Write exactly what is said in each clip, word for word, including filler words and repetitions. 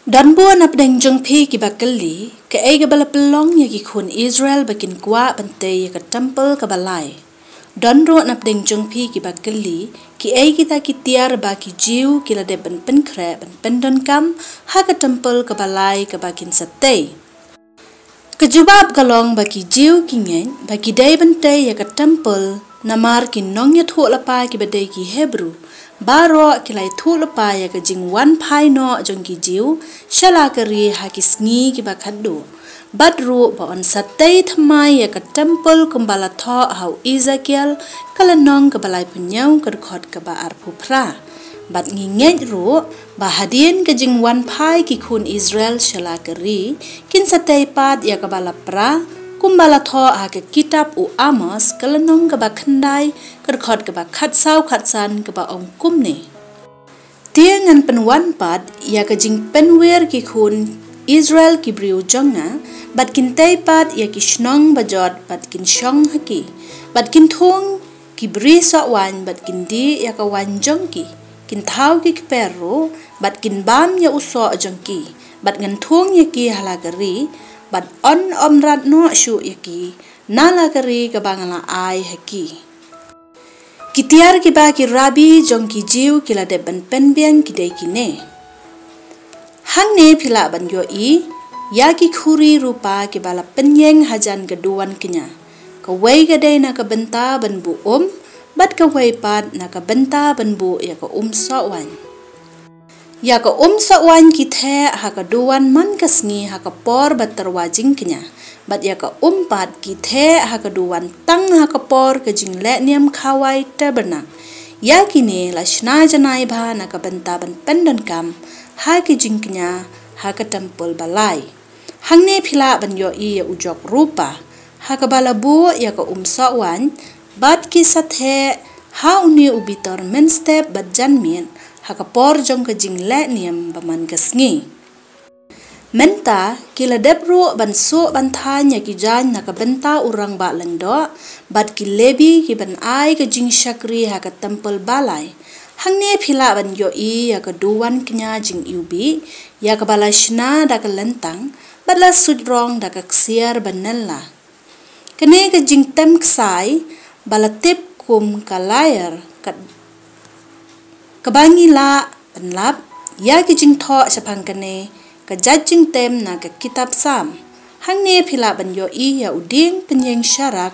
Don buh napdeng jong phi kiba kylli, kaei kaba la pynlong ïa ki khun Israel ba kin kwah ban tei ïa ka templ kaba lai? Don ruh napdeng jong phi kiba kylli, kiei kita ki tiar ba ki Jiw ki la dep ban pynkhreh ban pyndonkam ha ka templ kaba lai kaba kin sa tei? Ka jubab ka long ba ki Jiw ki ngeit ba ki dei ban tei ïa ka templ, namar ki nongïathuhlypa kiba dei ki Hebru baroh ki la ïathuhlypa ïa ka jingwan phai noh jong ki Jiw sha la ka ri ha ki sngi kiba khatduh, bad ruh ba yn sa tei thymmai ïa ka templ kumba la thoh ha u Esekiel ka lynnong kaba laiphew hynñiew ka dkhot kaba arphew phra. Bad ngi ngeit ruh ba hadien ka jingwan phai ki khun Israel sha la ka ri, kin sa tei pat ïa kaba la pra, kumba la thoh ha ka kitab u Amos ka lynnong kaba khyndai ka dkhot kaba khatsaw khatsan kaba ong kumne: Te ngan pynwan pat ïa ka jingpynwir ki khun Israel ki briew jong nga, bad kin tei pat ïa ki shnong bajot bad kin shong ha ki, bad kin thung ki bri soh waiñ bad kin dih ïa ka waiñ jong ki, kin thaw ki kper ruh bad kin bam ïa u soh jong ki, bad ngan thung ïa ki ha la ka ri, bad yn ym rat noh shuh ïa ki na la ka ri kaba nga la ai ha ki. Ki tiar kiba ki rabbi jong ki Jiw ki la dep ban pynbiang ki dei kine: Hangne phi lah ban ïohi ïa ki khuri rupa kiba la pynïeng hajan ka duwan kñia. Kawei ka dei na ka bynta ban buh um, bad kawei pat na ka bynta ban buh ïa ka um soh waiñ. Ïa ka um soh waiñ ki theh ha ka duwan man ka sngi ha ka por ba tyrwa jingkñia, bad ïa ka um pat ki theh ha ka duwan tang ha ka por ka jinglehniam khawai tabernak. Ïa kine la shna janai bha na ka bynta ban pyndonkam ha ki jingkñia ha ka templ ba lai. Hangne phi lah ban ïohi ïa u jok rupa ha kaba la buh ïa ka um soh waiñ, bad ki sa theh ha une u bitor mynstep bad janmiet ha ka por jong ka jinglehniam ba man ka sngi. Mynta ki la dep ruh ban suh ban thaiñ ïa ki jaiñ na ka bynta u rangbah lyngdoh bad ki Lebi ki ban ai ka jingshakri ha ka templ ba lai. Hangne phi lah ban ïohi ïa ka duwan kñia jingiwbih, ïa kaba la shna da ka lyntang bad la suit rong da ka ksiar ba nylla. Kane ka jingtem ksai ba la tip kum ka lyre, ka, kaba ngi lah ban lap ïa ki jingthoh shaphang kane ka jait jingtem na ka kitab Salm. Hangne phi lah ban ïohi ïa u dieng pynïeng sharak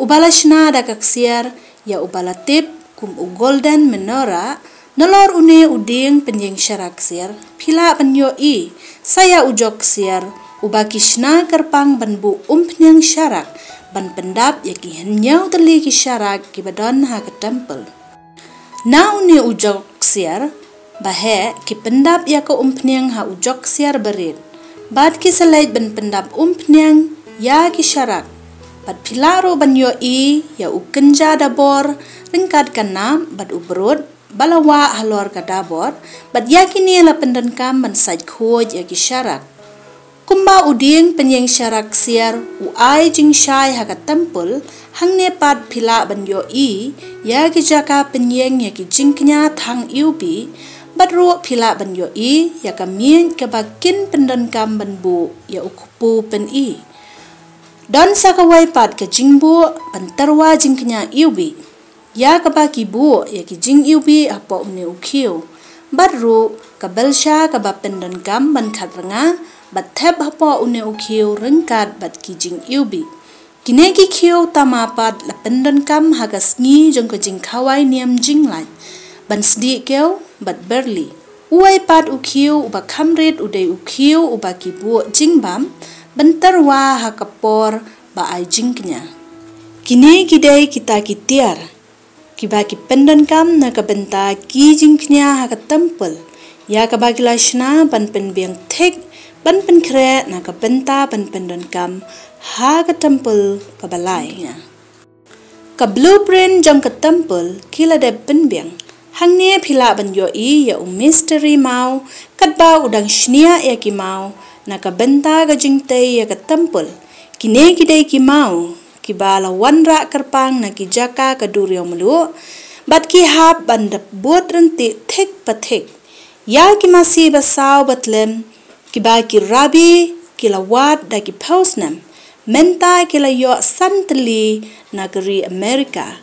uba la shna da ka ksiar, ïa uba la tip kum u golden menorah. Nalor une u dieng pynïeng sharak ksiar phi lah ban ïohi sa ïa u jok ksiar uba ki shna kyrpang ban buh umphniang sharak, ban pyndap ïa ki hynñiew tylli ki sharak kiba don ha ka templ. Na une u jok ksiar ba heh ki pyndap ïa ka umphniang ha u jok ksiar barit, bad ki sa leit ban pyndap umphniang ïa ki sharak. Bad phi lah ruh ban ïohi ïa u kynja dabor ryngkat ka nap bad u brut ba la wah halor ka dabor, bad ïa kine la pyndonkam ban sait khuid ïa ki sharak. Kumba u dieng pynïeng sharak ksiar u ai jingshai ha ka templ, hangne pat phi lah ban ïohi ïa ki jaka pynïeng ïa ki jingkñia thang iwbih, bad ruh phi lah ban ïohi ïa ka miej kaba kin pyndonkam ban buh ïa u kpu pyni. Don sa kawei pat ka jingbuh ban tyrwa jingkñia iwbih, ïa kaba ki buh ïa ki jingiwbih hapoh une u khiew, bad ruh ka belsha kaba pyndonkam ban khat rnga bad thep hapoh une u khiew ryngkat bad ki jingiwbih. Kine ki khiew tama pat la pyndonkam ha ka sngi jong ka jingkhawai niam jinglait ban sdieh kew bad byrli. Uwei pat u khiew uba kham rit u dei u khiew uba ki buh jingbam ban tyrwa ha ka por ba ai jingkñia. Kine ki dei kita ki tiar kiba ki pyndonkam na ka bynta ki jingkñia ha ka templ, ïa kaba ki la shna ban pynbiang thik, ban pynkhreh na ka bynta ban pyndonkam ha ka templ kaba lai. Ka blueprint jong ka templ ki la dep pynbiang. Hangne phi lah ban ïohi ïa u mistri maw katba u dang shniah ïa ki maw na ka bynta ka jingtei ïa ka templ. Kine ki dei ki maw kiba la wanrah kyrpang na ki jaka ka duriaw mluh, bad ki hap ban da bud ryntih thik pa thik. Ïa ki masi ba saw ba tlem Kiba ki rabbi ki la wad da ki phew snem, mynta ki la ïoh san tylli na ka ri Amerika.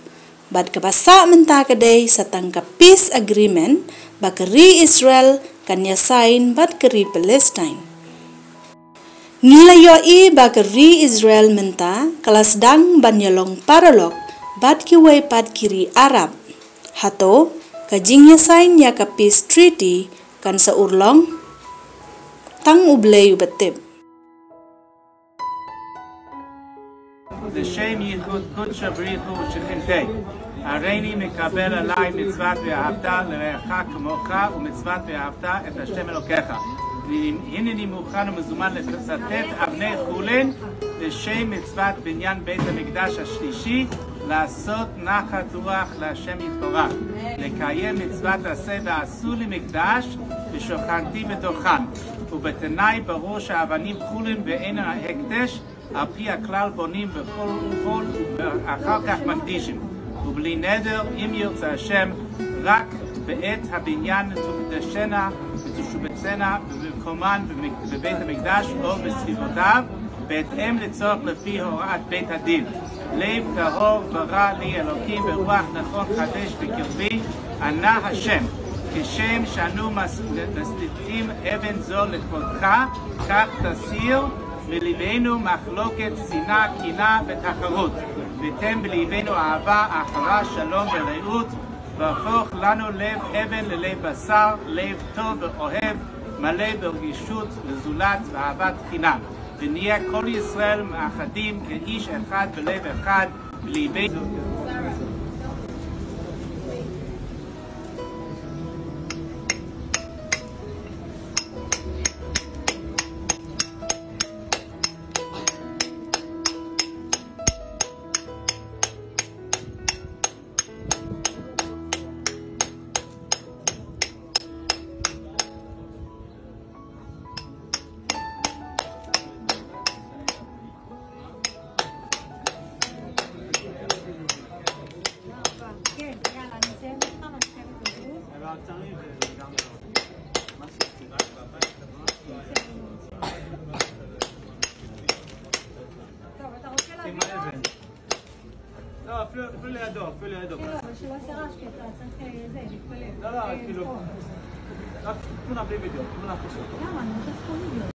Bad kaba sah mynta ka dei sa tang ka peace agreement ba ka ri Israel kan ïa sign bad ka ri Palestine. Ngi la ïohi ba ka ri Israel mynta ka la sdang ban ïalong paralok bad kiwei pat ki ri Arab. Hato ka jingïasign ïa ka peace treaty kan sa urlong? Tang U Blei uba tip. לשם ייחוד קודשא בריך הוא ושכינתיה. הריני מקבל עלי מצוות ואהבת לרעך כמוך ומצוות ואהבת את השם אלוקיך. הנני מוכן ומזומן לצאת אבני חולין לשם מצוות בניין בית המקדש השלישי, לעשות נחת רוח להשם יתברך, לקיים מצוות עשה ועשו לי מקדש ושוכנתי בתוכן, ובתנאי ברור שהאבנים חולין בעין ההקדש, על פי הכלל בונים בכל וכל ואחר כך מקדישים, ובלי נדר, אם ירצה השם, רק בעת הבניין תוקדשנה ותשובצנה במקומן בבית המקדש או בסביבותיו, בהתאם לצורך לפי הוראת בית הדין. לב טהור ברא לי אלוקים ורוח נכון חדש בקרבי, אנא השם, כשם שאנו מסליטים אבן זו לכבודך, כך תסיר מליבנו מחלוקת, שנאה, קנאה ותחרות, ותן בליבנו אהבה, אחווה, שלום ורעות, והפוך לנו לב אבן ללב בשר, לב טוב ואוהב, מלא ברגישות לזולת ואהבת חינם, ונהיה כל ישראל מאחדים כאיש אחד בלב אחד, בליבנו. לא, אפילו לידו, אפילו לידו. לא, אבל שלא יעשה רעש, כי אתה צריך אה, זה, להתפלל. לא, לא, אה, כאילו, פה. רק תמונה בלי וידאו, תמונה פשוט. למה? אני רוצה ספוילר.